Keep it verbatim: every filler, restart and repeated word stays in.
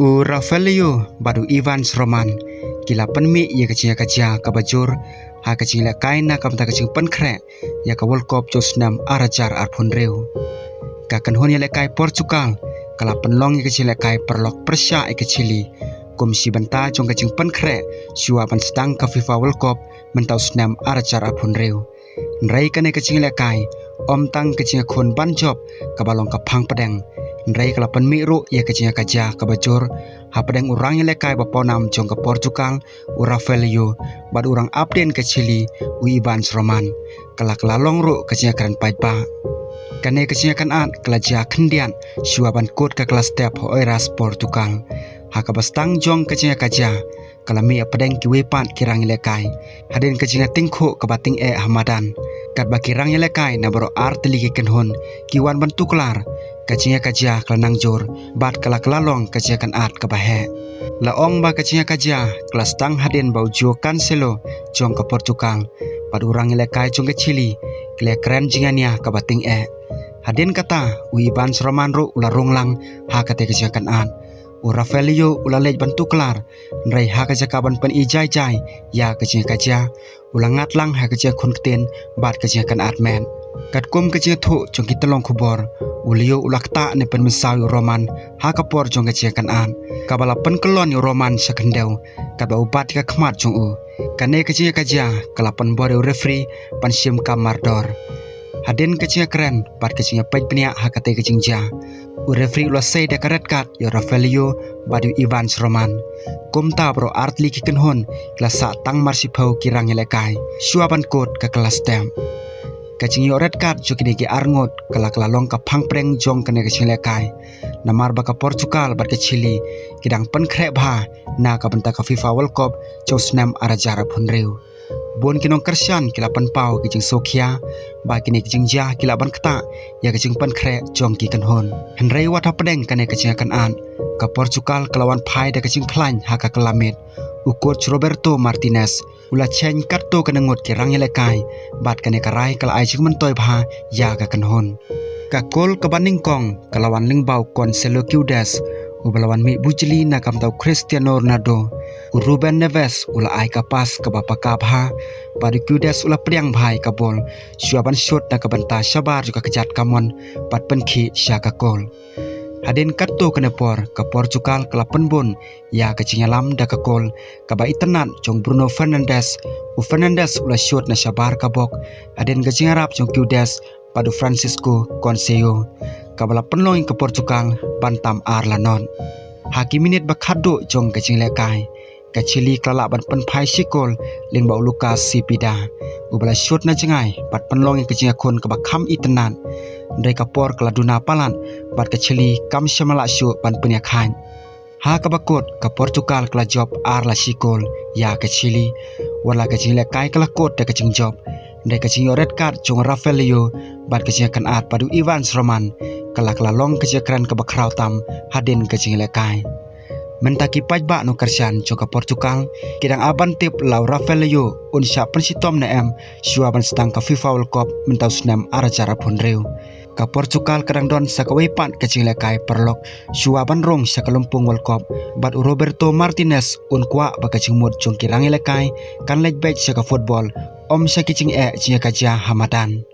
U Rafael Leao bad u Ivan Strootman ki la pynmih ïa ka jingïakajia kaba jur ha ka jinglehkai na ka bynta ka jingpynkhreh ïa ka World Cup jong u snem ar hajar arphew hynriew. Ka kynhun ïalehkai Portugal ka la pynlong ïa ka jinglehkai paralok pyrshah ïa ka Chile kum shi bynta jong ka jingpynkhreh shuwa ban sdang ka FIFA World Cup mynta u snem ar hajar arphew hynriew. Hynrei kane ka jinglehkai ym tang ka jingïakhun ban jop kaba long ka phang pdeng, hynrei ka la pynmih ruh ïa ka jingïakajia kaba jur hapdeng u rangïalehkai ba pawnam jong ka Portugal, u Rafael Leao, bad u rangapdien ka Chile, u Ivan Strootman. Ka la kylla long ruh ka jingïakren paidbah. Kane ka jingïakynad ka la jia khyndiat shuwa ban kut ka kylla step ha Oeiras, Portugal. Ha kaba sdang jong ka jingïakajia ka la mih hapdeng kiwei pat ki rangïalehkai. Hadien ka jingïatyngkhuh kaba tyngeh ha madan, katba ki rangïalehkai na baroh ar tylli ki kynhun ki wan ban tuklar, ka jingïakajia ka la nang jur bad ka la kylla long ka jingïakynad kaba heh. La ong ba ka jingïakajia ka la sdang hadien ba u Joao Cancelo jong ka Portugal bad u rangïalehkai jong ka Chile ki la kren jingïania kaba tyngeh. Hadien kata u Ivan Strootman ruh u la rung lang ha katei ka jingïakynad. U Rafael Leao u la leit ban tuklar, hynrei ha ka jaka ban pynïaid jai jai ïa ka jingïakajia, u la ngat lang ha ka jingïakhun ktien bad ka jingïakynad met. Katkum ka jingïathuh jong ki tyllong khubor, u Leao u la ktah ne pynmynsaw ïa u Strootman ha ka por jong ka jingïakynad, kaba la pynkyllon ïa u Strootman sha khyndew katba u bat ïa ka khmat jong u. Kane ka jingïakajia ka la pynbor ïa u referee ban shim kam mardor. Hadien ka jingïakren bad ka jingïapeit bniah ha katei ka jingjia, u referee u la sei da ka red card ïa u Rafael Leao bad u Ivan Strootman. Kumta baroh ar tylli ki kynhun ki la sah tang mar shiphew ki rangïalehkai shuwa ban kut ka kylla step. Ka jingïoh red card jong kine ki ar ngut ka la kylla long ka phang pdeng jong kane ka jinglehkai, namar ba ka Portugal bad ka Chile ki dang pynkhreh bha na ka bynta ka FIFA World Cup jong u snem ar hajar arphew hynriew. Bun ki nongkyrshan ki la pynpaw ki jingsngewkhia ba kine ki jingjia ki lah ban ktah ïa ka jingpynkhreh jong ki kynhun. Hynrei wat hapdeng kane ka jingïakynad, ka Portugal ka la wan phai da ka jingkhlaiñ ha ka kylla miet. U coach Roberto Martinez u la change katto katne ngut ki rangïalehkai, bad kane ka rai ka la ai jingmyntoi bha ïa ka kynhun. Ka kol kaba nyngkong ka la wan lyngba u Cancelo Queiroz, uba la wan mih bujli na ka bynta u Cristiano Ronaldo. U Ruben Neves u la ai ka pass kaba paka bha, bad u Queiroz u la pdiang bha ïa ka bol shuwa ban shot na ka bynta shabar jong ka kjat kamon bad pynkhih sha ka kol. Hadien katto katne por, ka Portugal ka la pynbun ïa ka jingïalam da ka kol kaba itynnad jong u Bruno Fernandes. U Fernandes u la shot na shabar ka bok hadien ka jingïarap jong u Queiroz bad u Francisco Conceição, kaba la pynlong ïa ka Portugal ban tam ar la not. Ha ki minit ba khatduh jong ka jinglehkai, ka Chile ka la lah ban pynphai shi kol lyngba u Lucas Cepeda, uba la shot na jngai bad pynlong ïa ka jingïakhun kaba kham itynnad. Hynrei ka por ka la duna palat bad ka Chile kam shym la lah shuh ban pynïakhaid. Ha kaba kut, ka Portugal ka la jop ar la shi kol ïa ka Chile. Wat la ka jinglehkai ka la kut da ka jingjop, hynrei ka jingïoh red card jong u Rafael Leão bad ka jingïakynad pat u Ivan Strootman ka la kylla long ka jingïakren kaba khraw tam hadien ka jinglehkai. Mynta ki paidbah nongkyrshan jong ka Portugal ki dang ap ban tip la u Rafael Leão un shah pynshitom ne em shuwa ban sdang ka FIFA World Cup mynta u snem ar hajar arphew hynriew. Ka Portugal ka dang don sa kawei pat ka jinglehkai paralok shuwa ban rung sha ka lympung World Cup, bad u Roberto Martinez un kwah ba ka jingmut jong ki rangïalehkai kan leit beit sha ka football, ym sha ki jingeh jingïakajia ha madan.